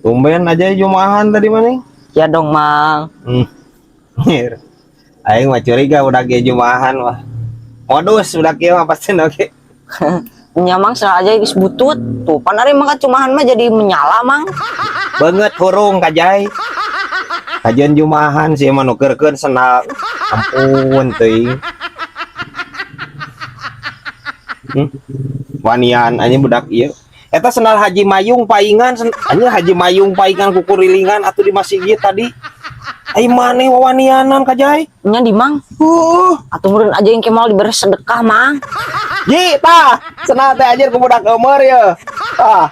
Tumben aja jumahan tadi mana? Ya dong, Mang. Nyir. Aing mah curiga udah ge jumahan mah. Modus udah kieu mah pasti oke. Nya Mang, sengaja geus butut. Tuh, pan ari mah cumahan mah jadi menyala, Mang. Banget hurung kajai. Kajian jumahan sih mah nukerkeun sendal. Ampun teuing. Wanian anjing budak ieu. Eta sendal Haji Mayung paingan, anjing Haji Mayung paingan kukurilingan atuh di masjid tadi. Ai maneh wawanianan kajai. Nya di Mang. Atuh meureun aja yang kemal diberi sedekah, Mang. Ji, tah, sendal teh anjir ku budak eumeur ye. Tah.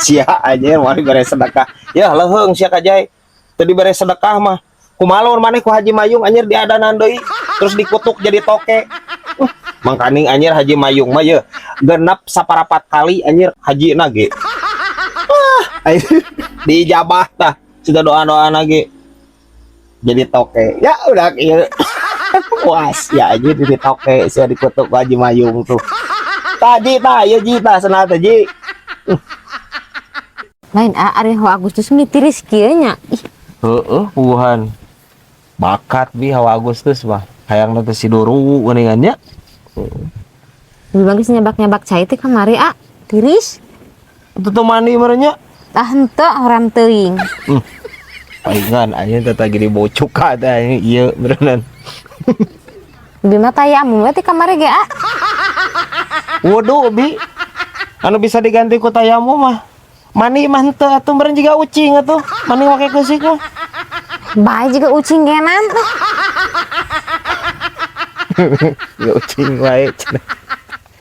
Sia anjir moal dibere sedekah. Ya leuheung sia kajai. Teu dibere sedekah mah. Kumaha lamun maneh ku Haji Mayung anjir diadanan deui, terus dikutuk jadi toke. Mangkaning anjir Haji Mayung mah ye genep saparapat kali anjir haji ge. Ah, diijabah tah, sudah doa-doa ge. Jadi toke. Ya udah ieu. Puas ya anjir jadi toke sia dikutuk ku Haji Mayung tuh. Tah ji tah ieu ji tah cenah teh ji. Lain a ari hawa Agustus meni tiris kieu nya. Ih, Heeh, puguhan. Bakat bi hawa Agustus mah. Hayangna teh siduru geuningan nya. Lebih bagus nyabak-nyabak cai teh kamari a. Tiris. Tutu mandi meureun nya. Tah henteu horam teuing. Palingan anjing teh tadi dibocuk ka teh anjing ieu beureunan. Lebih mah tayamum we teh kamari ge a. Wudu bi. Anu bisa diganti ku tayamum mah. Mandi mah henteu atuh meureun jiga ucing atuh. Mandi make keusik mah. Bae jiga ucing genan. Ya ucing wae cenah.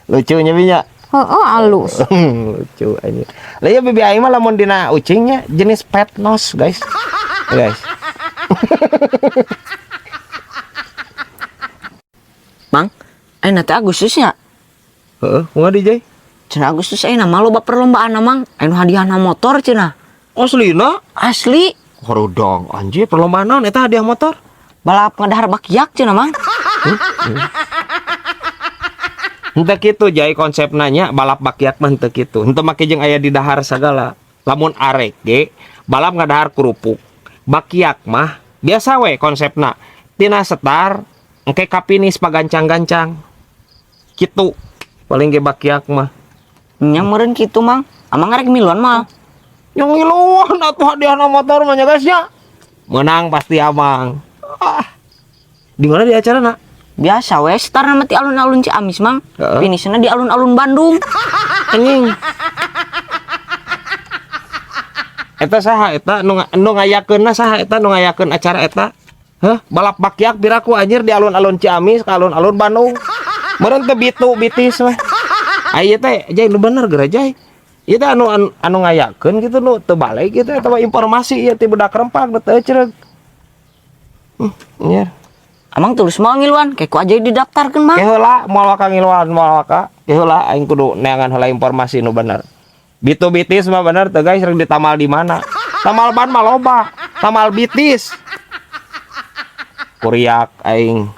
Lucunya bi nya. Heeh, alus. Lucu aja. Lah ya bibi aing mah lamun dina ucingnya jenis pet nose, guys. Guys. Mang, ayeuna teh Agustus nya. Heeh, kumaha di Jay? Cenah Agustus ayeuna mah loba perlombaan Mang. Anu hadiahna motor cenah. Aslina? Asli. Horudong anjir perlombaan naon eta hadiah motor? Balap ngadahar bakiak cenah, Mang. Henteu kitu Jay konsepna nya balap bakiak mah henteu kitu. Henteu make jeung aya di dahar sagala. Lamun arek ge balap ngadahar kerupuk. Bakiak mah biasa we konsepna. Tina setar engke kapinis pagancang-gancang. Kitu paling ge bakiak mah. Nya meureun kitu, Mang. Amang ngarek miluan mah. Yang ngiluan atuh hadiahna motor mah nya guys nya. Menang pasti amang. Ah. Di mana di acarana? Biasa we, starna mah ti alun-alun Ciamis, Mang. Heeh. Finishna di alun-alun Bandung. Anjing. Eta saha eta nu ngayakeunna saha eta nu ngayakeun acara eta? Hah, balap bakiak piraku anjir di alun-alun Ciamis ka alun-alun Bandung. Meureun teu bitu bitis mah. Ai ieu teh jai nu bener geura jai. Ieu teh anu ngayakeun kitu nu teu balik kitu eta mah informasi ieu ti budak rempag nu teu ecereug. Anjir. Amang tulus moal ngiluan, kayak ku aja didaftarkeun, Mang. Ke heula moal waka ngiluan moal waka. Ke heula aing kudu neangan heula informasi nu bener. Bitu bitis mah bener teu guys, rek ditamal di mana? Tamal ban mah loba, tamal bitis. Kuriak aing.